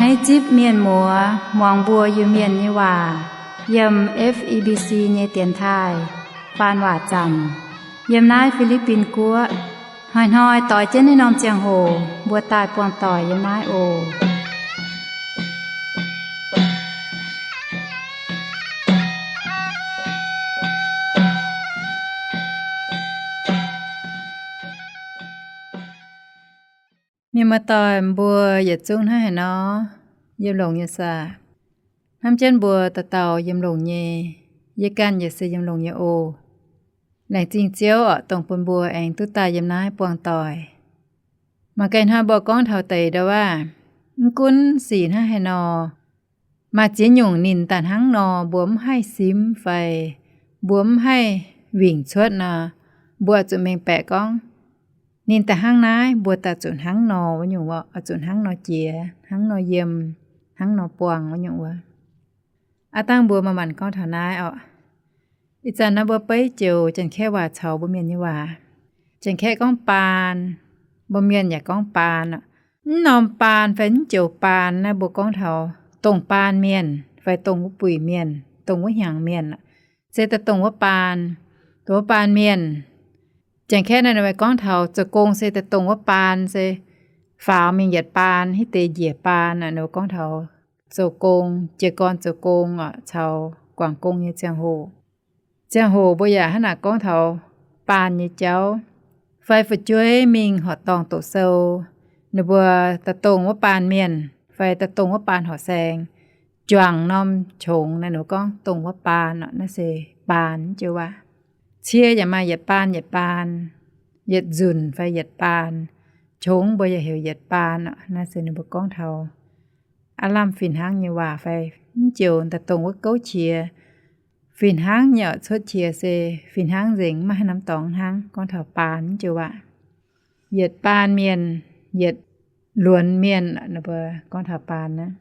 Naaiv zipv mienh muoz muangx mbuo Iu-Mienh nyei waac yiem F E B C nyei dienx taaih faan waac zanc yiem naaiv Fi^li^bin Guoqv. Hnoi-hnoi doix jienv naaiv norm ziangh hoc mbuo daaih buangh doic yiem naaiv oc. Mienh muoz-doic, mbuo yietc zungv hnangv haaix nor yiem longx nyei saah? Hnamv jienv mbuo dauh dauh yiem longx nyei. Yie ganh yaac se yiem longx nyei oc. Laengz zingh Ziouv oc, dongh bun mbuo aengx duqv daaih yiem naaiv buangh doic. Mangc gaax hnoi mbuo gorngv taux deix ndau wuov, mv gunv sic hnangv haaix nor, maaih ziex nyungc ninh daaih hnangv nor, mbuo mv haih simv fai mbuo mv haih wingc cuotv nor, mbuo oix zuqc mengh baeqc gorngv, ninh daaih hnangv naaiv, mbuo daaih zuqc hnangv nor wuov nyungc, oix zuqc hnangv nor jiex, hnangv nor yiem, hnangv nor buangh wuov nyungc wuov. Aav dangh mbuo manc-manc gorngv taux naaiv oc. Ih zanc naaiv mbuo beiv joux Janx-Kaeqv waac caux mbuo Mienh nyei waac. Janx-Kaeqv gorngv baan, mbuo Mienh yaac gorngv baan. Mv norm baan fai mv joux baan naaiv mbuo gorngv taux dongh baan mienh fai dongh wuov buic mienh, dongh wuov hnyangx mienh, se daaih dongh wuov baan, dongh wuov baan mienh. Janx-Kaeqv naaiv ninh mbuo gorngv taux zoux gong se daaih dongh wuov baan, se faaux mingh yietc baan, hitv deix njiec baan, ninh mbuo gorngv taux zoux gong, jiez gorn zoux gong oc, caux guangc gong nyei ziangh hoc. Ziangh hoc mbuo yaac hnangv naaic gorngv taux baan nyei jauv, fai fu'jueiv mingh horqc dorngh doqc sou, ninh mbuo daaih dongh wuov baan mienh fai daaih dongh wuov baan horqc saeng, juangc norm qongx naaiv, ninh mbuo gorngv dongh wuov baan oc. Naaiv se baan joux waac. Cie yaac maaih yietc baan yietc baan, yietc nzunc fai yietc baan. Qongx mbuo yaac heuc yietc baan oc. Naaiv se ninh mbuo gorngv taux aav lamh fih hnangv nyei waac fai mv joux daaih dongh wuov gouv qiex. Fih hnangv nyei oc, cuotv qiex se fih hnangv nzengc, maiv haaix norm dorngx hnangv, gorngv taux baan joux waac. Yietc baan mienh, yietc luonx mienh, ninh mbuo gorngv taux baan naaiv.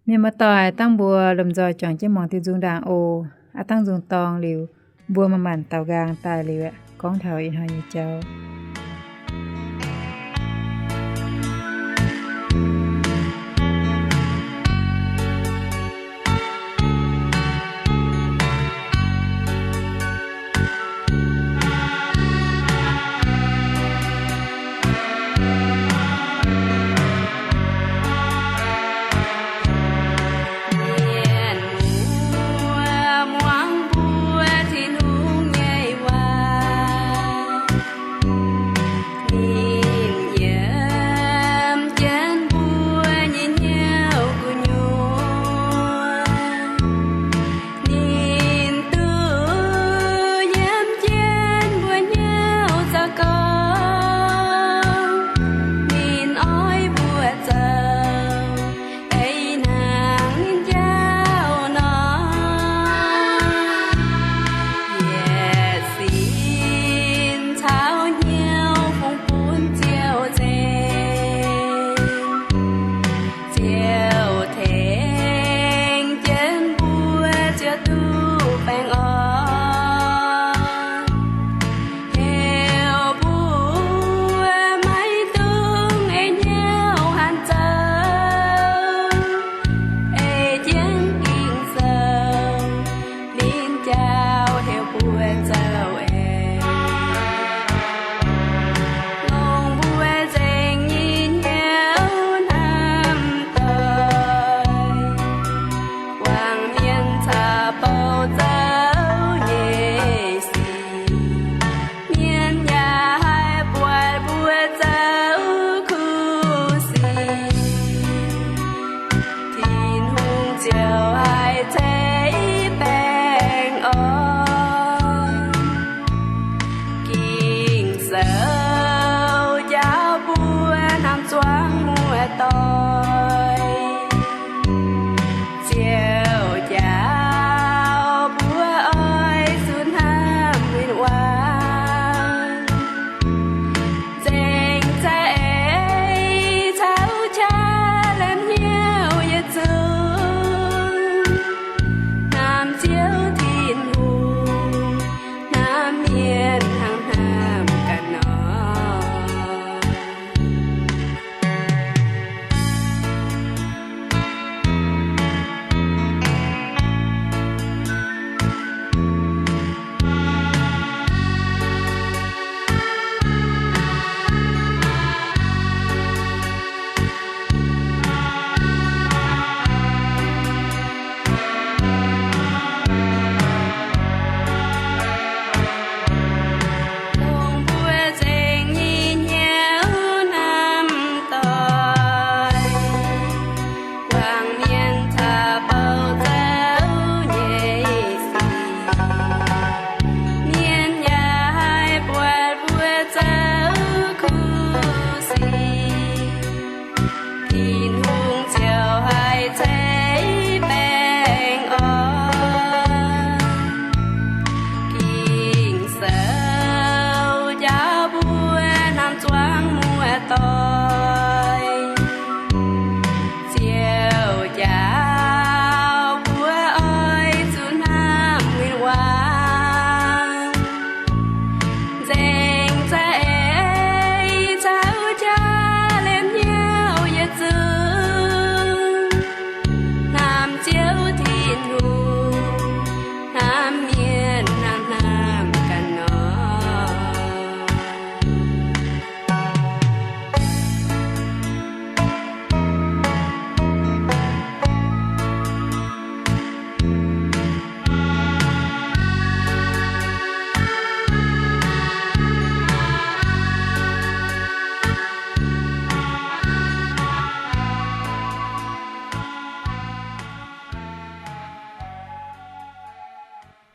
Mienh muoz-doic, dangh mbuo lomh nzoih juangc jienv muangx diuh nzung ndaangc oc. Aav dangh nzung dorng liuz, mbuo manc-manc daaux nqaang daaih liuz aeqv, gorngv taux ih hnoi nyei jauv.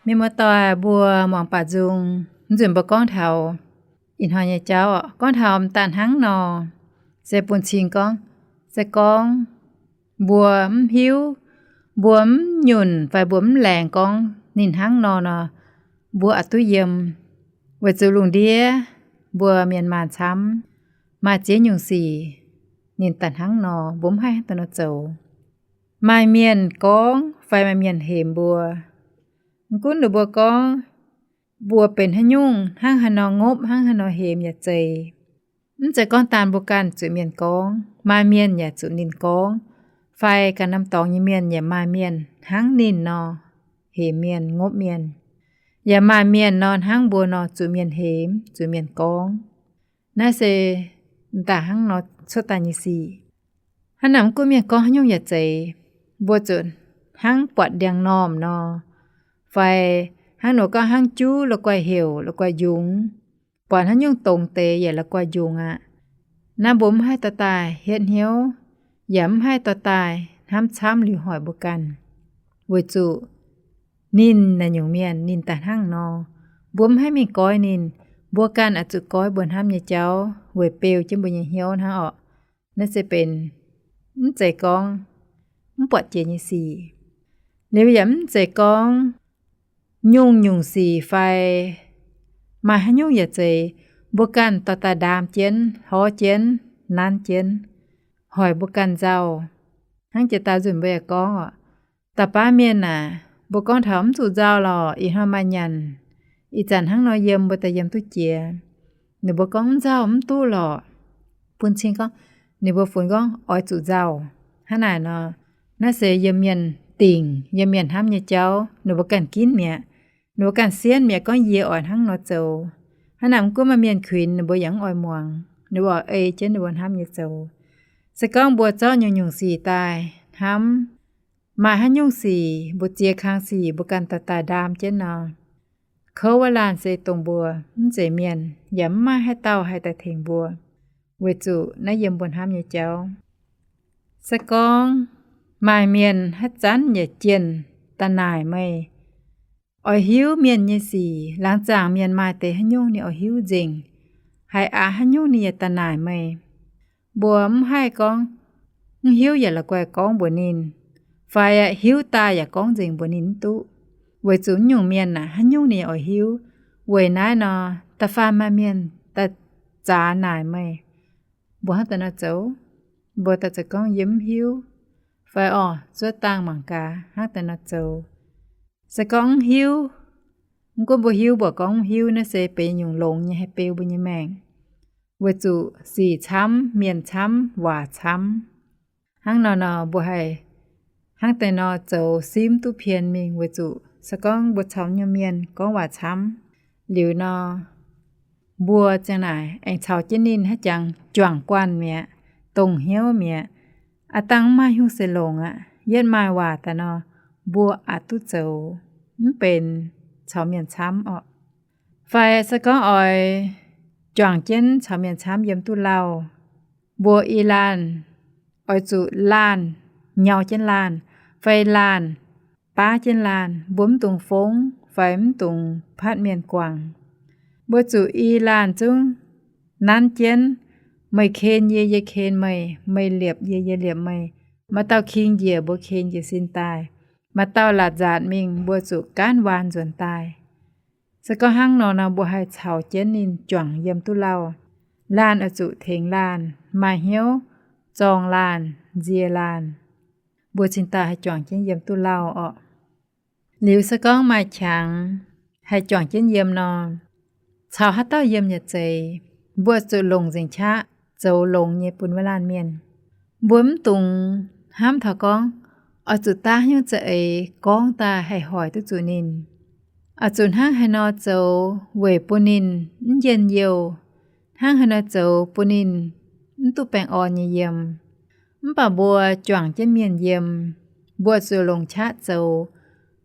Mienh muoz-doic, mbuo muangx baac nzung, nzunc mbuo gorngv taux ih hnoi nyei jauv, gorngv taux m'daaih hnangv nor, se bun cing gorngv, se gorngv mbuo mv hiuv, mbuo mv nyunc fai mbuo mv laengz gorngv ninh hnangv nor nor, mbuo aqc duqv yiem. Weic zuqc lungh ndiev mbuo mienh maanh camv, maaih ziex nyungc sic ninh daaih hnangv nor, mbuo mv haih hnangv daaih nor zoux. Maaih mienh gorngv fai maaih mienh hemx mbuo. Mv gunv ninh mbuo gorngv mbuo benx haaix nyungc, hnangv haaix nor ngopv, hnangv haaix nor hemx yaac zeiz. Mv zeiz gorngv daan mbuo ganh zuqc mienh gorngv, maaih mienh yaac zuqc ninh gorngv, fai ganh norm dorngx nyei mienh yaac maaih mienh hnangv ninh nor hemx mienh, ngopv mienh. Yaac maaih mienh nor hnangv mbuo nor zuqc mienh hemx, zuqc mienh gorngv. Naaiv se m'daaih hnangv nor cuotv daaih nyei sic. Hnangv naaic mv gunv mienh gorngv haaix nyungc yaac zeiz, mbuo zuqc hnangv buatc ndiangx-normh nor, fai hnangv nor gorngv hnangv juv la'guaih heuc, la'guaih njungx, buatc haaix nyungc dongz deix yaac la'guaih njungx aqv. Naaiv mbuo mv haih dorh daaih hietv hnyouv, yaac mv haih dorh daaih hnamv camv liuz hoic mbuo ganh. Weic zuqc ninh naaiv nyungc mienh ninh daaih hnangv nor, mbuo mv haih mingh goiv ninh. Mbuo ganh oix zuqc goiv mbuo hnamv nyei jauv weic beu jienv mbuo nyei hnyouv hnangv orqc. Naaiv se benx mv zeiz gorngv mv buatc jiex nyei sic. Liuz yaac mv zeiz gorngv nyungc-nyungc sic fai maaih haaix nyungc yaac zeiz, mbuo ganh dorh daaih ndaam jienv, hlorv jienv, nanv jienv, hoic mbuo ganh nzauh. Hnangv jiex daauh nzunc mbuo yaac gorngv orqc, da'baav mienh aac, mbuo gorngv taux mv zuqc nzauh lorqc, ih hnoi maaih nyanc, ih zanc hnangv nor yiem mbuo daaih yiem duqv jiex. Ninh mbuo gorngv mv nzauh mv duqv lorqc, bun cing gorngv, ninh mbuo funx gorngv oix zuqc nzauh. Hnangv naaic nor, naaiv se yiem mienh dingc, yiem mienh hnamv nyei jauv, ninh mbuo ganh ginv mi'aqv. Ninh mbuo ganh sienv mi'aqv gorngv yie oix hnangv nor zoux. Hnangv naaic mv gunv maaih mienh kuinx ninh mbuo yaac mv oix muangx, ninh mbuo ei jienv ninh mbuo hnamv nyei zoux. Se gorngv mbuo zorqv nyungc-nyungc sic daaih hnamv, maaih haaix nyungc sic, mbu'ziex kang sic mbuo ganh dorh daaih ndaam jienv nor, kouv wuov laanh se dongh mbuo, mv zeiz mienh, yaac mv maaih haaix dauh haih daaih tengx mbuo, weic zuqc naaiv yiem mbuo hnamv nyei jauv. Se gorngv maaih mienh haaix zanc yaac jienh da'naaic meih, oix hiuv mienh nyei sic, laangz zaangc mienh maaih deix haaix nyungc ninh oix hiuv nzengc, haiz aqc haaix nyungc ninh yaac da'naaic meih. Mbuo mv haih gorngv mv hiuv yaac la'guaih gorngv mbuox ninh, fai hiuv daaih yaac gorngv nzengc mbuox ninh mv duqv, weic zuqc nyungc mienh aac, haaix nyungc ninh oix hiuv. Weic naaiv nor, da'faanh maaih mienh daaih zaax naaic meih, mbuo hnangv daaih nor zoux, mbuo daaih ziouc gorngv yie mv hiuv, fai orqc, zuov dangh mangc gaax hnangv daaih nor zoux. Se gorngv mv hiuv, mv gunv mbuo hiuv mbuo gorngv mv hiuv, naaiv se benx nyungc longx nyei haih beu mbuo nyei maengc, weic zuqc sic camv, mienh camv, waac camv. Hnangv nor nor mbuo haih hnangv daaih nor zoux simv duqv pien mingh, weic zuqc se gorngv mbuo caux nyei mienh gorngv waac camv liuz nor, mbuo ziang naaic aengx caux jienv ninh haiz jangx juangc guanh mi'aqv, dongh hnyouv mi'aqv. Aav dangh mv maaih hnyouv se longx aqv. Yietv maaih waac daaih nor, mbuo aqc duqv zoux, mv benx caux mienh camv orqc. Fai se gorngv oix juangc jienv caux mienh camv yiem duqv lauh, mbuo i laanh oix zuqc laanh nyau jienv laanh, fai laanh baav jienv laanh. Mbuo mv dungx fongv fai mv dungx patv mienh guangc. Mbuo zuqc i laanh zungv nanv jienv, meih ken yie, yie ken meih, meih liepc yie, yie liepc meih. Maaih dauh king njiec, mbuo ken njiec sin daaih. Maaih dauh laatc nzaatc mingh, mbuo zuqc gaanv waan nzuonx daaih. Se gorngv hnangv nor nor, mbuo haih caux jienv ninh juangc yiem duqv lauh. Laanh oix zuqc tengx laanh, maaih hnyouv zorng laanh, nzie laanh, mbuo cingx daaih haih juangc jienv yiem duqv lauh orqc. Liuz se gorngv maaih qangx haih juangc jienv yiem nor, caux haaix dauh yiem yaac zeiz, mbuo zuqc longc nzengc qaqv zoux longx nyei bun wuov laanh mienh. Mbuo mv dungx hnamv taux gorngv oix zuqc daav hnyouv za'eix gorngv daaih haih hoic duqv zuqc ninh. Oix zuqc hnangv haaix nor zoux weic bun ninh mv njien-youh, hnangv haaix nor zoux bun ninh mv duqv baengh orn nyei yiem. Mv baac mbuo juangc jienv mienh yiem, mbuo zuqc longc qaqv zoux,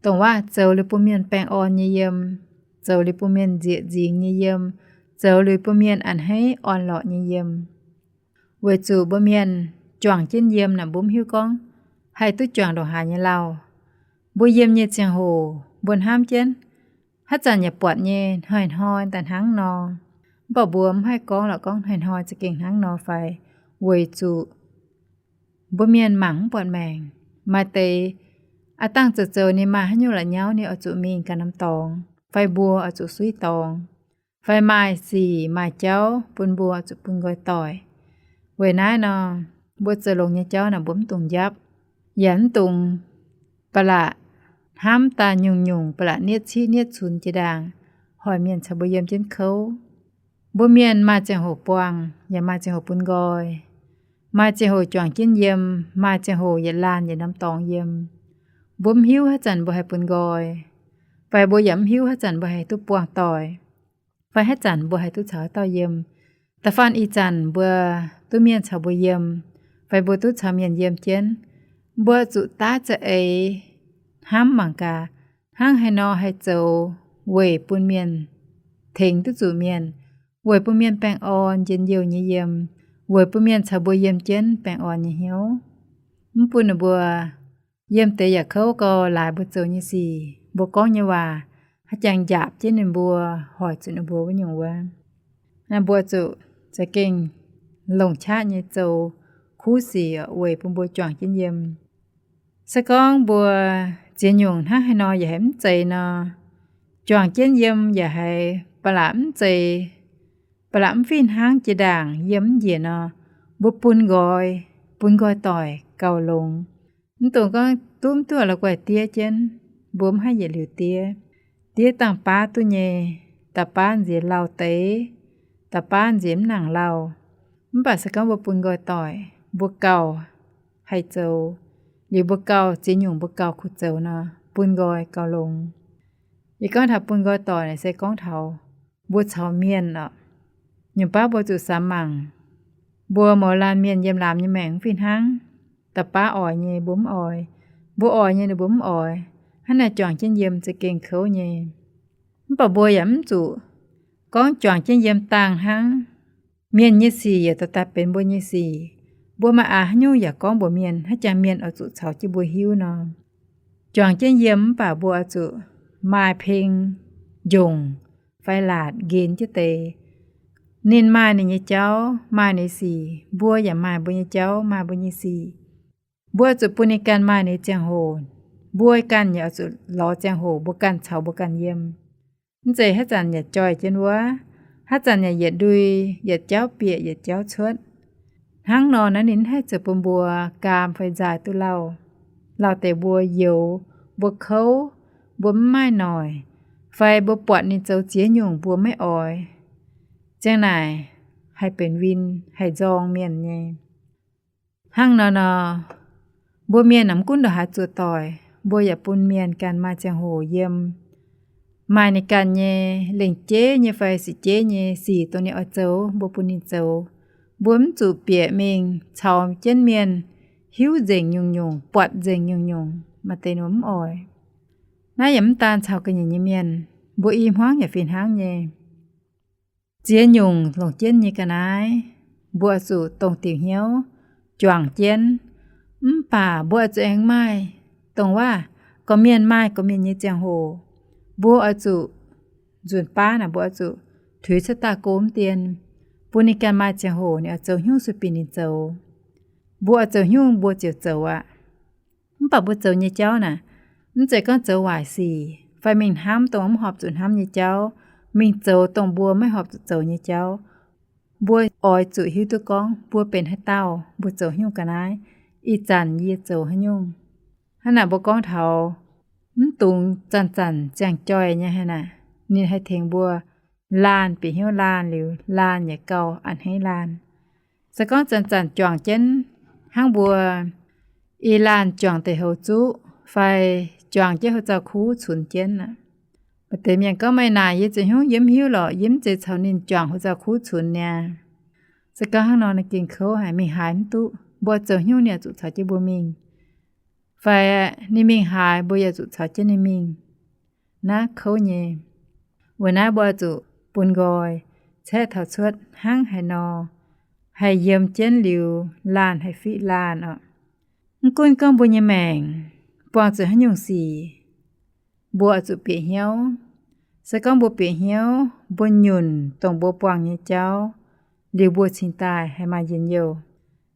dongh waac zoux liuz bun mienh baengh orn nyei yiem, zoux liuz bun mienh nzieqc nzingx nyei yiem, zoux liuz bun mienh a'hneiv orn-lorqc nyei yiem. Weic zuqc mbuo mienh juangc jienv yiem naaic, mbuo mv hiuv gorngv haih duqv juangc ndongc haaix nyei lauh. Mbuo yiem nyei ziangh hoc mbuo hnamv jienv, Haaix zanc yaac buatc nyei hnoi-hnoi daaih hnangv nor. Mv baac mbuo mv haih gorngv lorqc, gorngv hnoi-hnoi za'gengh hnangv nor fai, weic zuqc mbuo mienh mangc mv buatc maengc. Maaih deix a'dangh zoux zoux ninh maaih haaix nyungc la'nyauv ninh oix zuqc mingh ganh norm dorngx, fai mbuo oix zuqc suiv dorngx, fai maaih sic maaih jauv bun mbuo oix zuqc bun nqoi doic. Weic naaiv nor, mbuo zoux longx nyei jauv naaic mbuo mv dungx njapv, yaac mv dungx ba'laqc hnamv daaih nyungc-nyungc, ba'laqc nietv ciqv nietv cunx jiex ndaangc, hoic mienh caux mbuo yiem jienv kouv. Mbuo mienh maaih ziangh hoc buangh, yaac maaih ziangh hoc bun nqoi. Maaih ziangh hoc juangc jienv yiem, maaih ziangh hoc yietc laanh yietc norm dorngx yiem. Mbuo mv hiuv haaix zanc mbuo haih bun nqoi, fai mbuo yaac mv hiuv haaix zanc mbuo haih duqv buangh doic, fai haaix zanc mbuo haih duqv caux haaix dauh yiem. Da'faanh ih zanc mbuo duqv mienh caux mbuo yiem, fai mbuo duqv caux mienh yiem jienv, mbuo zuqc daav za'eix hnamv mangc gaax, hnangv haaix nor haih zoux weic bun mienh, tengx duqv zuqc mienh, weic bun mienh baengh orn njien-youh nyei yiem, weic bun mienh caux mbuo yiem jienv baengh orn nyei hnyouv. Mv bun ninh mbuo yiem deix yaac kouv gau, laaix mbuo zoux nyei sic, mbuo gorngv nyei waac, haaix jangx njaapc jienv ninh mbuo, hoic zuqc ninh mbuo wuov nyungc wuov. Naaiv mbuo zuqc za'gengh longc qaqv nyei zoux kuv sic weic bun mbuo juangc jienv yiem. Se gorngv mbuo ziex nyungc hnangv haaix nor yaac haiz mv zeiz nor, juangc jienv yiem yaac haiz ba'laqc mv zeiz, ba'laqc mv fih hnangv jiex ndaangc yiem mv njiec nor, mbuo bun nqoi, bun nqoi doic gauh longx. Mv dungx gorngv duqv mv duqv la'guaih diev jienv, mbuo mv haih yietc liuz diev. Diev dangh baav duqv nyei, da'baav nziex lauh deix, da'baav nziex mv nangc lauh. Mv baac se gorngv mbuo bun nqoi doic, mbuo gauh haih zoux. Liuz mbuo gauh ziex nyungc mbuo gauh kuh zoux nor, bun nqoi gauh longx. Yie gorngv taux bun nqoi doic naaic se gorngv taux mbuo caux mienh oc. Nyungc baav mbuo zuqc samx mangc, mbuo mouz laanh mienh yiem laamz nyei maengc mv fih hnangv. Da'baav oix nyei mbuo mv oix, mbuo oix nyei ninh mbuo mv oix. Hnangv naaic juangc jienv yiem za'gengh kouv nyei. Mv baac mbuo yaac mv zuqc gorngv juangc jienv yiem dangh hnangv. Mienh nyei sic yaac dorh daaih benx mbuo nyei sic. Mbuo maaih aqc haaix nyungc yaac gorngv mbuox mienh, haaix jangx mienh oix zuqc caux jienv mbuo hiuv nor. Juangc jienv yiem mv baac mbuo oix zuqc maaih peng njongc fai laatc nqenx jienv deix. Ninh maaih ninh nyei jauv, maaih ninh sic, mbuo yaac maaih mbuo nyei jauv, maaih mbuo nyei sic. Mbuo oix zuqc bun ninh ganh maaih ninh ziangh hoc. Mbuo ganh yaac oix zuqc lorz ziangh hoc mbuo ganh caux mbuo ganh yiem. Mv zeiz haaix zanc yaac joih jienv wuov, haaix zanc yaac yietc ndui, yietc jauv bieqc yietc jauv cuotv. Hnangv nor naaiv ninh mv haih zoux bun mbuo gaam fai nzaaih duqv lauh. Lauh deix mbuo youx, mbuo kouv, mbuo mv maaih noic, fai mbuo buatc ninh zoux ziex nyungc mbuo maiv oix. Ziang naaic haih benx win, haih nzorng mienh nyei. Hnangv nor nor, mbuo mienh mv gunv ndongc haaix zuoqc doic, mbuo yaac bun mienh ganh maaih ziangh hoc yiem, maaih ninh ganh nyei lengc jeiv nyei fai sic jeiv nyei sic dongh ninh oix zoux, mbuo bun ninh zoux. Mbuo mv zuqc bieqc mingh caux jienv mienh hiuv nzengc nyungc-nyungc, buatc nzengc nyungc-nyungc, maaih deix ninh mbuo mv oix. Naaiv yaac mv daan caux ga'nyiec nyei mienh, mbuo i hmuangv yaac fih hnangv nyei. Ziex nyungc longc jienv nyei ga'naaiv, mbuo oix zuqc dongh diuc hnyouv juangc jienv. Mv baac mbuo oix zuqc aengx maaih dongh waac, gorqv-mienh maaih gorqv-mienh nyei ziangh hoc. Mbuo oix zuqc nzunc baav naaic mbuo oix zuqc tuix cuotv daaih go mv dien, bun ninh ganh maaih ziangh hoc ninh oix zoux haaix nyungc sueih bieqc ninh zoux. Mbuo oix zoux haaix nyungc mbuo ziouc zoux aqv. Mv baac mbuo zoux nyei jauv naaic, mv zeiz gorngv zoux waaic sic fai mingh hnamv dongh mv horpc zuqc hnamv nyei jauv, mingh zoux dongh mbuo maiv horpc zuqc zoux nyei jauv. Mbuo oix zuqc hiuv duqv gorngv mbuo benx haaix dauh, mbuo zoux haaix nyungc ga'naaiv, ih zanc yie zoux haaix nyungc. Hnangv naaic mbuo gorngv taux mv dungx zanc-zanc ziangh joih nyei hnangv naaic, ninh haih tengx mbuo laanh bieqc hnyouv laanh liuz, laanh yaac gauh a'hneiv laanh. Se gorngv zanc-zanc juangc jienv hnangv mbuo i laanh juangc deic-houx zuqv fai juangc jienv houx zaux kuv cunx jienv aqv. Maaih deix mienh gorngv, meih naaic yie zoux haaix nyungc yie mv hiuv lorqc, yie mv zeiz caux ninh juangc houx zaux kuv cunx niaa. Se gorngv hnangv nor, ninh gengh kouv haic, mingh haaix mv duqv. Mbuo zoux haaix nyungc ninh oix zuqc caux jienv mbuo mingh. Fai ninh mingh haaix, mbuo yaac zuqc caux jienv ninh mingh. Naaiv kouv nyei. Weic naaiv mbuo zuqc bun nqoi, caeqv taux cuotv hnangv haaix nor haih yiem jienv liuz laanh haih fiqv laanh oc. Mv gunv gorngv mbuo nyei maengc buangh zuqc haaix nyungc sic, mbuo oix zuqc bieqc hnyouv. Se gorngv mbuo bieqc hnyouv, mbuo nyunc dongh mbuo buangh nyei jauv, liuz mbuo cingx daaih haih maaih njien-youh.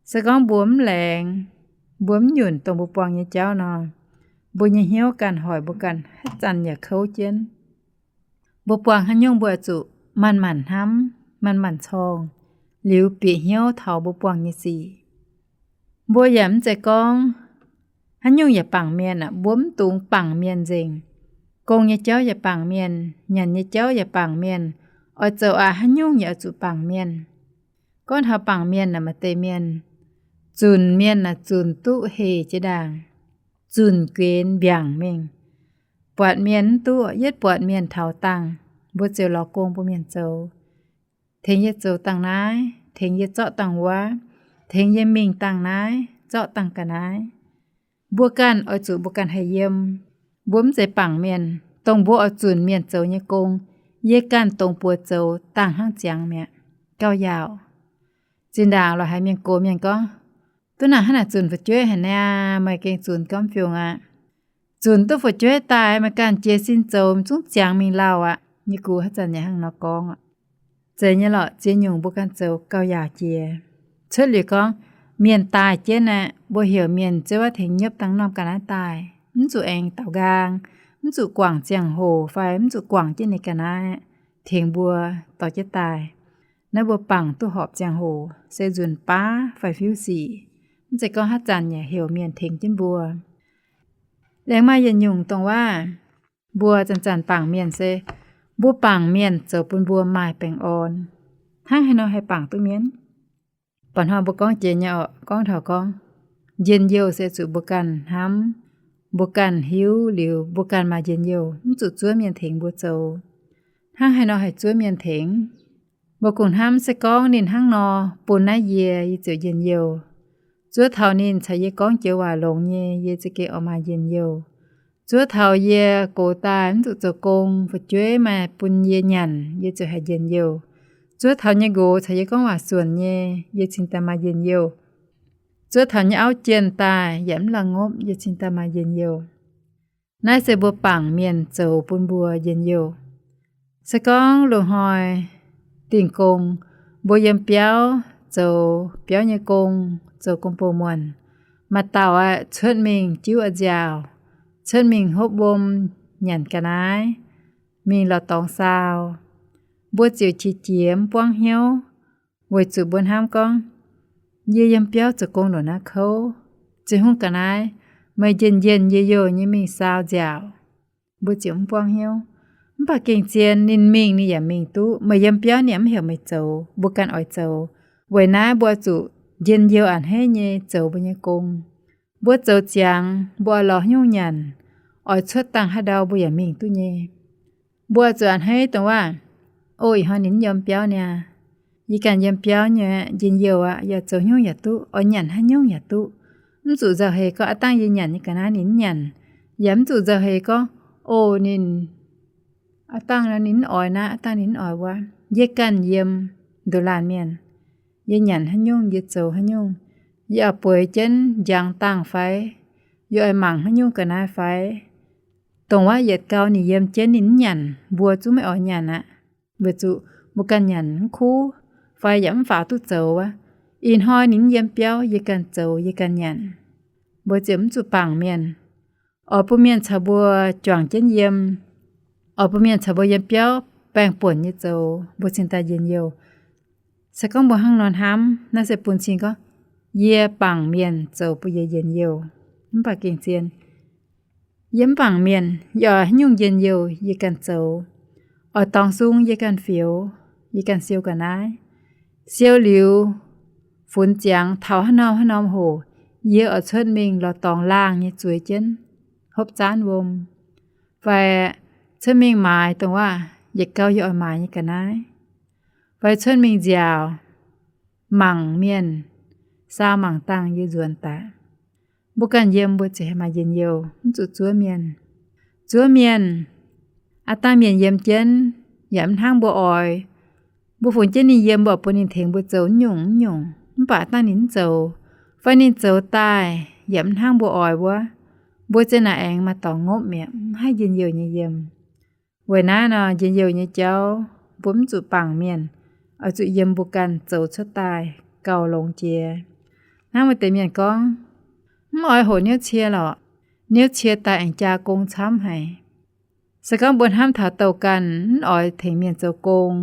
Se gorngv mbuo mv laengz, mbuo mv nyunc dongh mbuo buangh nyei jauv nor, mbuo nyei hnyouv ganh hoic mbuo ganh haaix zanc yaac kouv jienv. Mbuo buangh haaix nyungc mbuo oix zuqc manc-manc hnamv, manc-manc corng, liuz bieqc hnyouv taux mbuo buangh nyei sic. Mbuo yaac mv zeiz gorngv haaix nyungc yaac bangc mienh aqv. Mbuo mv dungx bangc mienh nzengc. Gong nyei jauv yaac bangc mienh, nyanc nyei jauv yaac bangc mienh. Oix zoux aqv, haaix nyungc yaac oix zuqc bangc mienh. Gorngv taux bangc mienh naaic, maaih deix mienh zunc mienh naaic zunc duqv hec jiex ndaangc, zunc guenx mbiaangc mingh, buatc mienh mv duqv, yietv buatc mienh taux dangh, mbuo ziouc lorz gong bun mienh zoux. Tengx yie zoux dangh naaiv, tengx yie zorqv dangh wuov, tengx yie mingh dangh naaiv, zorqv dangh ga'naaiv. Mbuo ganh oix zuqc mbuo ganh haih yiem. Mbuo mv zeiz bangc mienh. Dongh mbuo oix zunc mienh zoux nyei gong, yie ganh dongh buoz zoux dangh hnangv ziangx mi'aqv. Gauh yaauc. Zinh ndaangc lorqc haiz mienh gox mienh gorngv, duqv naaic hnangv naaic zunc fu'jueiv haic niaa, meih gengh zunc gormx fiungx aqv. Zunc duqv fu'jueiv daaih, meih ganh jiez sin zoux, zungv ziangx mingh lauh aqv. Yie gux haaix zanc yaac hnangv nor gorngv aqv. Zeiz nyei lorqc, ziex nyungc mbuo ganh zoux gauh yaauc jiex. Cuotv liuz gorngv, mienh daaih jienv aqv, mbuo heuc mienh zuov tengx nyiepv dangh norm ga'naaiv daaih, mv zuqc aengx daaux nqaang, mv zuqc guangc ziangh hoc fai mv zuqc guangc jienv ninh ga'naaiv tengx mbuo dorh jienv daaih. Naaiv mbuo bangc duqv horpc ziangh hoc se nzunc baav fai fiuv sic, mv zeiz gorngv haaix zanc yaac heuc mienh tengx jienv mbuo. Laengz maaih yietc nyungc dongh waac, mbuo zanc-zanc bangc mienh se mbuo bangc mienh zoux bun mbuo maaih baengh orn. Hnangv haaix nor haih bangc duqv mienh? Mba'hnoi mbuo gorngv jiex nyei orqc, gorngv taux gorngv njien-youh se zuqc mbuo ganh hnamv, mbuo ganh hiuv liuz mbuo ganh maaih njien-youh, mv zuqc zuov mienh tengx mbuo zoux. Hnangv haaix nor haih zuov mienh tengx? Mbuo kungx hnamv se gorngv ninh hnangv nor bun naaiv yie, yie ziouc njien-youh. Zuov taux ninh caux yie gorngv joux waac longx nyei, yie za'gengh oix maaih njien-youh. Zuov taux yie gox daaih mv zuqc zoux gong, fu'jueiv maaih bun yie nyanc, yie ziouc haih njien-youh. Zuov taux nyei nqox caux yie gorngv waac suonc nyei, yie cingx daaih maaih njien-youh. Zuov taux nyei auv jienh daaih yaac mv laangh ngopv, yie cingx daaih maaih njien-youh. Naaiv se mbuo bangc mienh zoux bun mbuo njien-youh. Se gorngv loz-hnoi dingh gong, mbuo yiem biauv zoux biauv nyei gong, zoux gong-bou muonh, maaih dauh aqv cuotv mingh jiuv a'nziaauc, cuotv mingh hopv wuom, nyanc ga'naaiv, mingh lorz dorngx saau, mbuo ziouc qiex jiez mv buangv hnyouv, weic zuqc mbuo hnamv gorngv, yie yiem biauv zoux gong ndongc naaiv kouv, Tin-Hungh ga'naaiv, meih njien-njien youh youh nyei mingh saau nziaauc. Mbuo ziouc mv buangv hnyouv. Mv baac gengh zien ninh mingh ninh yaac mingh duqv, meih yiem biauv ninh yaac mv heuc meih zoux, mbuo ganh oix zoux. Weic naaiv mbuo zuqc njien-youh a'hneiv nyei zoux mbuo nyei gong. Mbuo zoux ziangx mbuo oix lorz haaix nyungc nyanc, oix cuotv dangh haaix ndau mbuo yaac mingh duqv nyei. Mbuo zuqc a'hneiv dongh waac, o, ih hnoi ninh mv yiem biauv niaa. Yie ganh yiem biauv nyei, njien-youh aqv, yaac zoux haaix nyungc yaac duqv, oix nyanc haaix nyungc yaac duqv. Mv zuqc nzauh heix gorngv aav dangh yie nyanc nyei ga'naaiv ninh mv nyanc, yaac mv zuqc nzauh heix gorngv, o, ninh aav dangh ninh mv oix naaiv, aav dangh ninh mv oix wuov. Yie ganh yiem ndoqc laanh mienh, yie nyanc haaix nyungc yie zoux haaix nyungc. Yie oix bueix jienv njang dangh fai, yie oix mangc haaix nyungc ga'naaiv fai, dongh wuov yietc gau ninh yiem jienv ninh mv nyanc, mbuo zungv maiv oix nyanc aqv. Weic zuqc mbuo ganh nyanc mv kuv fai yaac mv faaux duqv zoux wuov. Ih hnoi ninh mv yiem biauv, yie ganh zoux yie ganh nyanc. Mbuo ziouc mv zuqc bangc mienh. Oix bun mienh caux mbuo juangc jienv yiem, oix bun mienh caux mbuo yiem biauv baengh buonc nyei zoux, mbuo cingx daaih njien-youh. Se gorngv mbuo hnangv nor hnamv, naaiv se bun cing gorngv, yie bangc mienh zoux bun yie njien-youh. Mv baac gengh zien, yie mv bangc mienh, yie oix haaix nyungc njien-youh yie ganh zoux. Oix dorngx sung yie ganh fioux, yie ganh siou ga'naaiv. Siou liuz, funx ziangx taux haaix norm haaix norm hoc, yie oix cuotv mingh lorz dorngx laangh nyei zueiz jienv, hopv zaanv wuom, fai cuotv mingh maaiz dongh waac yietc gau yie oix maaiz nyei ga'naaiv, fai cuotv mingh nziaauc, mangc mienh, saau mangc dangh yie nzuonx daaih. Mbuo ganh yiem mbuo ziouc haih maaih njien-youh, mv zuqc zuov mienh. Zuov mienh, aav dangh mienh yiem jienv yaac mv hnangv mbuo oix. Mbuo fungx jienv ninh yiem, mbuo bun ninh tengx mbuo zoux mv nyungc mv nyungc, mv baac aav dangh ninh mv zoux, fai ninh zoux daaih yaac mv hnangv mbuo oix wuov, mbuo ziouc naaic aengx maaih dorngx ngopv mi'aqv, mv haih njien-youh nyei yiem. Weic naaiv nor, njien-youh nyei jauv mbuo mv zuqc bangc mienh, oix zuqc yiem mbuo ganh zoux cuotv daaih gauh longx jiex. Hnangv maaih deix mienh gorngv, mv oix hoqc niouv cie lorqc, niouv cie daaih aengx jaa gong camv haic. Se gorngv mbuo hnamv taux douh ganh mv oix tengx mienh zoux gong,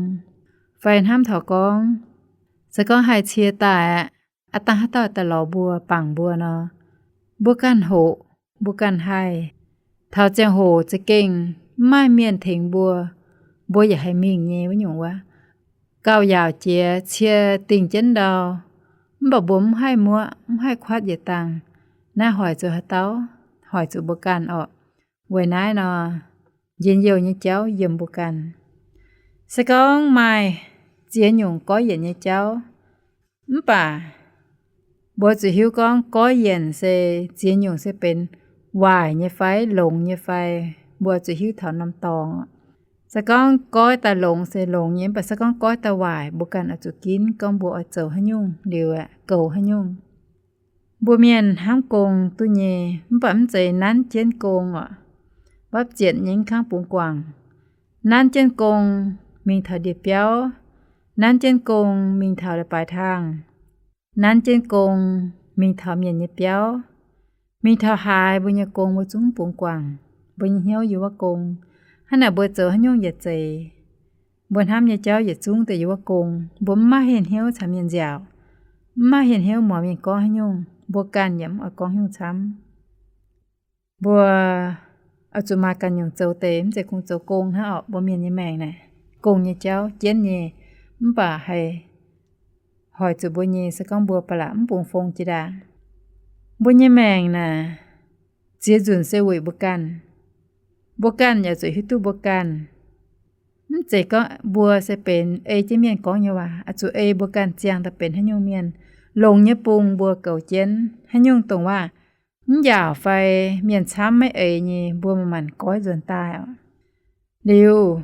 fai hnamv taux gorngv, se gorngv haih cie daaih aqv, aav dangh haaix dauh daaih lorz mbuo bangc mbuo nor, mbuo ganh hoqc, mbuo ganh haih. Taux ziangh hoc za'gengh mv maaih mienh tengx mbuo, mbuo yaac haih mingh nyei wuov nyungc wuov. Gauh yaauc jiex cie dingh jienv ndau, mv baac mbuo mv haih muoqv, mv haih kuatv yietc dangh. Naaiv hoic zuqc haaix dauh? Hoic zuqc mbuo ganh orqc. Weic naaiv nor, njien-youh nyei jauv yiem mbuo ganh. Se gorngv maaih ziex nyungc goiv yienc nyei jauv, mv baac mbuo zuqc hiuv gorngv goiv yienc se ziex nyungc se benx waaic nyei fai longx nyei fai, mbuo zuqc hiuv taux norm dorngx. Se gorngv goiv daaih longx se longx nyei, mv baac se gorngv goiv daaih waaic, mbuo ganh oix zuqc ginv gorngv mbuo oix zoux haaix nyungc liuz aeqv, goux haaix nyungc. Mbuo mienh hnamv gong duqv nyei, mv baac mv zeiz nanv jienv gong orqc, wapv zietc nyei mv kangv bungx guangc. Nanv jienv gong mingh taux ndie-biauv, nanv jienv gong mingh taux leiz-baaix tangh, nanv jienv gong mingh taux mienh nyei biauv, mingh taux haaix mbuo nyei gong mbuo zungv bungx guangc. Mbuo nyei hnyouv yiem wuov gong. Hnangv naaic mbuo zoux haaix nyungc yietc zeiz, mbuo hnamv nyei jauv yietc zungv deix yiem wuov gong. Mbuo mv maaih hienh hnyouv caux mienh nziaauc, mv maaih hienh hnyouv muangx mienh gorngv haaix nyungc, mbuo ganh yaac mv oix gorngv haaix nyungc camv. Mbuo oix zuqc maaih ganh nyungc zoux deix, mv zeiz kungx zoux gong hnangv orqc. Mbuo mienh nyei maengc naaic, gong nyei jauv jienv nyei, mv baac haih hoic zuqc mbuo nyei se gorngv mbuo ba'laqc mv bungx fong jiex ndaangc. Mbuo nyei maengc naaic, ziex nzunc se weic mbuo ganh. Mbuo ganh yaac zuqc hiuv duqv mbuo ganh. Mv zeiz gorngv mbuo se benx ei jienv mienh gorngv nyei waac, oix zuqc ei mbuo ganh ziangh daaih benx haaix nyungc mienh. Longx nyei bung mbuo goux jienv, haaix nyungc dongh waac mv njaaux fai mienh camv maiv eix nyei, mbuo manc-manc goiv nzuonx daaih oc. Liuz,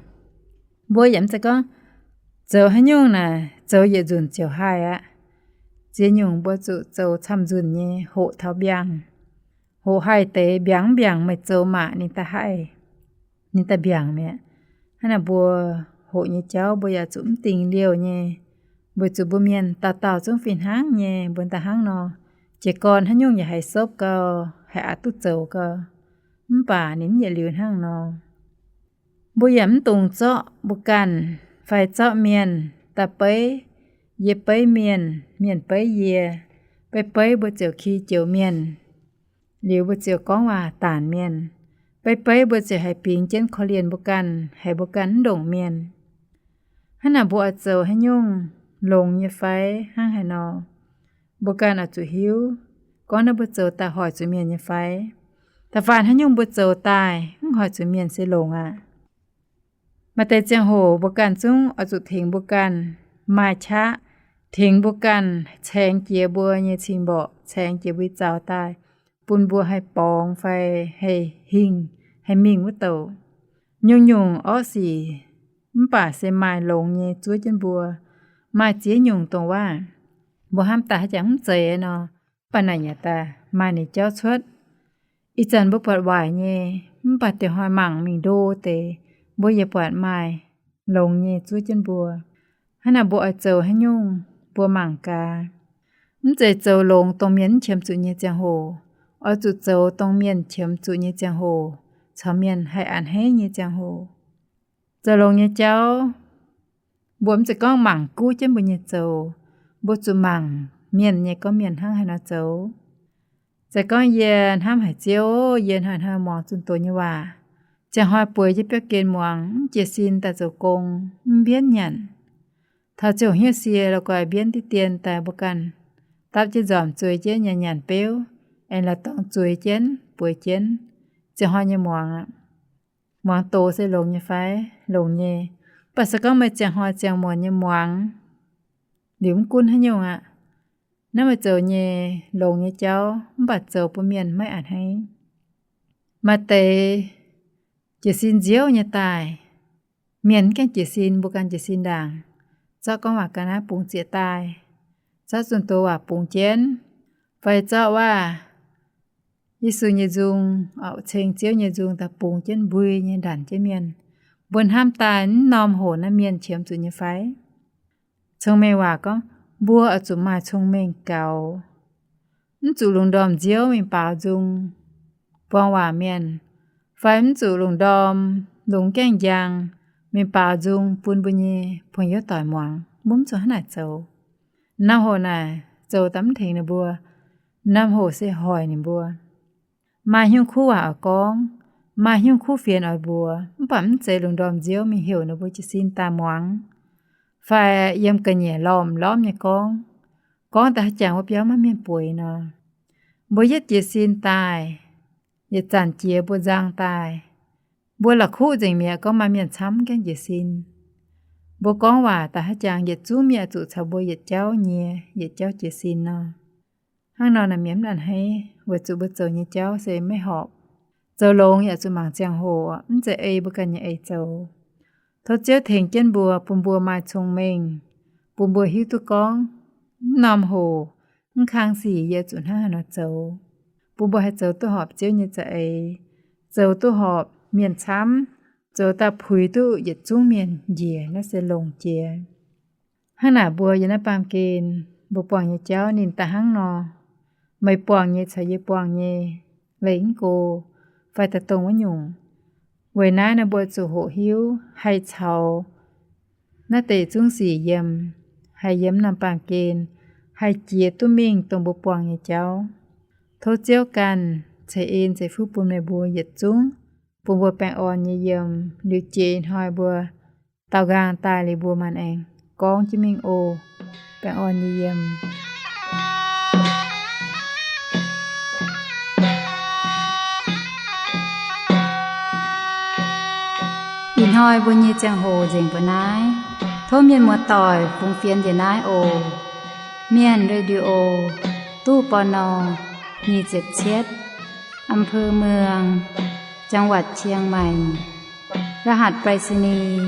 mbuo yaac mv zeiz gorngv zoux haaix nyungc naaic zoux yietc nzunc ziouc haih aqv. Ziex nyungc mbuo zuqc zoux camv-nzunc nyei, hoqc taux mbiangh. Hoqc haih deix, mbiangx mv mbiangc meih zoux maac ninh daaih haih, ninh daaih mbiangc mi'aqv. Hnangv naaic mbuo hoqc nyei jauv mbuo yaac zuqc mv dingc liouh nyei, weic zuqc mbuo mienh dauh dauh zungv fih hnangv nyei. Mbuo daaih hnangv nor, jiez gorn haaix nyungc yaac haih sopv gau, haih aqc duqv zoux gau, mv baac ninh mv yietc liuz hnangv nor. Mbuo yaac mv dungx zorqv mbuo ganh fai zorqv mienh daaih beiv. Yie beiv mienh, mienh beiv yie. Beiv-beiv mbuo ziouc ki joux mienh, liuz mbuo ziouc gorngv waac daanc mienh. Beiv-beiv mbuo ziouc haih bingx jienv korv-lienh mbuo ganh, haiz mbuo ganh mv ndongc mienh. Hnangv naaic mbuo oix zoux haaix nyungc, longx nyei fai hnangv haaix nor, mbuo ganh oix zuqc hiuv. Gorngv naaiv mbuo zoux daaih hoic zuqc mienh nyei fai? Da'faanh haaix nyungc mbuo zoux daaih mv hoic zuqc mienh se longx aqv. Maaih deix ziangh hoc mbuo ganh zungv oix zuqc tengx mbuo ganh maaih qaqv, tengx mbuo ganh caengx jiex mbuo nyei cing-mborqc, caengx jiex mbuo zaux daaih, bun mbuo haih borngz fai haih hingh, haih mingh wuov douc. Nyungc-nyungc orqv sic, mv baac se maaih longx nyei zuov jienv mbuo. Maaih ziex nyungc dongh waac mbuo hnamv daaih haaix jangx mv zeiz nor, mv baac naaic yaac daaih maaih ninh jauv cuotv. Ih zanc mbuo buatc waaic nyei, mv baac dieh hnoi mangc mingh ndo deix, mbuo yaac buatc maaih longx nyei zuov jienv mbuo. Hnangv naaic mbuo oix zoux haaix nyungc, mbuo mangc gaax. Mv zeiz zoux longx dongh mienh mv qiemx zuqc nyei ziangh hoc. Oix zuqc zoux dongh mienh qiemx zuqc nyei ziangh hoc, caux mienh haih a'hneiv nyei ziangh hoc. Zoux longx nyei jauv, mbuo mv zeiz gorngv mangc guv jienv mbuo nyei zoux. Mbuo zuqc mangc mienh nyei gorngv mienh hnangv haaix nor zoux. Zeiz gorngv yie hnamv haic Ziouv, yie hnoi-hnoi muangx zunh doz nyei waac. Ziangh hnoi bueix jienv biauv gen muangx, mv jiez sin daaih zoux gong, mv mbienv nyanc. Taux ziouc hnyouv sie la'guaih mbienv diqv dien daaih mbuo ganh dapv jienv nzormc zueiz jienv nyanc nyanc beuv, aengx la'dorngx zueiz jienv bueix jienv. Ziangh hnoi nyei muangx aqv. Muangx doz se longx nyei fai? Longx nyei. Mv baac se gorngv meih ziangh hnoi ziangh muonz nyei muangx liuz mv gunv haaix nyungc aqv. Naaiv meih zoux nyei longx nyei jauv, mv baac zoux bun mienh maiv a'hneiv. Maaih deix jiez sin nziouv nyei daaih, mienh mv gaengh jiez sin, mbuo ganh jiez sin ndaangc. Zorqv gorngv waac ga'naaiv bungx zieqc daaih, zorqv zunh doz waac bungx jienv, fai zorqv waac Yesu nyei nzung, ceng Ziouv nyei nzung daaih bungx jienv mbui nyei ndanc jienv mienh. Mbuo hnamv daaih mv norm hoc naaiv mienh qiemx zuqc nyei fai? Cong-Mengh Waac gorngv mbuo oix zuqc maaih cong-mengh gaux, mv zuqc lungh ndorm nziouv mingh baaux nzung buang waac mienh, fai mv zuqc lungh ndorm lungh gaengh njang mingh baaux nzung bun mbuo nyei puix youv doic muangx. Mbuo mv zuqc hnangv naaic zoux. Norm hoc naaic zoux daaih mv tengx ninh mbuo. Norm hoc se hoic ninh mbuo. Maaih hnyouv kuv waac oix gorngv, maaih hnyouv kuv fienx oix mbuox, mv baac mv zeiz lungh ndorm nziouv mingh heuc ninh mbuo jiez sin daaih muangx, fai yiem ga'nyiec lormh-lormh nyei gorngv. Gorngv daaih haaix jangx wuov biauv maiv mienh bueix nor, mbuo yietv jiez sin daaih, yietc zanc jiex mbuo nzang daaih, mbuo la'kuqv nzengc mi'aqv gorngv maaih mienh camv gaengh jiez sin. Mbuo gorngv waac daaih haaix jangx yietc zungv mienh zuqc caux mbuo yietc jauv nyie, yietc jauv jiez sin nor. Hnangv nor naaic mienh mv a'hneiv, weic zuqc mbuo zoux nyei jauv se maiv horpc. Zoux longx yaac zuqc mangc ziangh hoc, mv zeiz ei mbuo ganh nyei eix zoux. Tov Ziouv tengx jienv mbuo, bun mbuo maaih cong-mengh, bun mbuo hiuv duqv gorngv, mv norm hoc, mv kang sic yie zuqc hnangv haaix nor zoux, bun mbuo haih zoux duqv horpc Ziouv nyei za'eix, zoux duqv horpc mienh camv, zoux daaih puix duqv yietc zungv mienh njiec, naaiv se longc jiex. Hnangv naaic mbuo yiem naaiv baamh gen, mbuo buangh nyei jauv ninh daaih hnangv nor, meih buangh nyei caux yie buangh nyei leih mv go, fai daaih dongh wuov nyungc. Weic naaiv nor mbuo zuqc hoqc hiuv haih caux naaiv deix zungv sic yiem, haih yiem norm baamh gen, haih jiex duqv mingh dongh mbuo buangh nyei jauv. Tov Ziouv ganh ceix en ceix fuqv bun meih mbuo yietc zungv, bun mbuo baengh orn nyei yiem, liuz jiex ih hnoi mbuo daaux nqaang daaih liuz mbuo maanc aengx gorngv jienv mingh oc. Baengh orn nyei yiem. Ih hnoi mbuo nyei ziangh hoc nzengc mbuo naaiv. Tov mienh muoz-doic fungx fienx njiec naaiv oc. Mienh Radio, ตู้ ปณ. nyic ziepc cietv, อำเภอเมือง จังหวัดเชียงใหม่ รหัสไปรษณีย์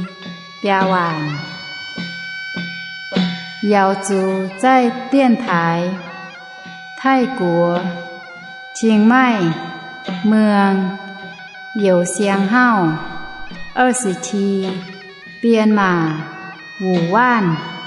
biaa waanc. 瑶族在电台 Taiv-Guoqv, Chiang Mai, Muang, Youz Siang Hauv, 二十七, Bienh Maac, Wuc Waanv.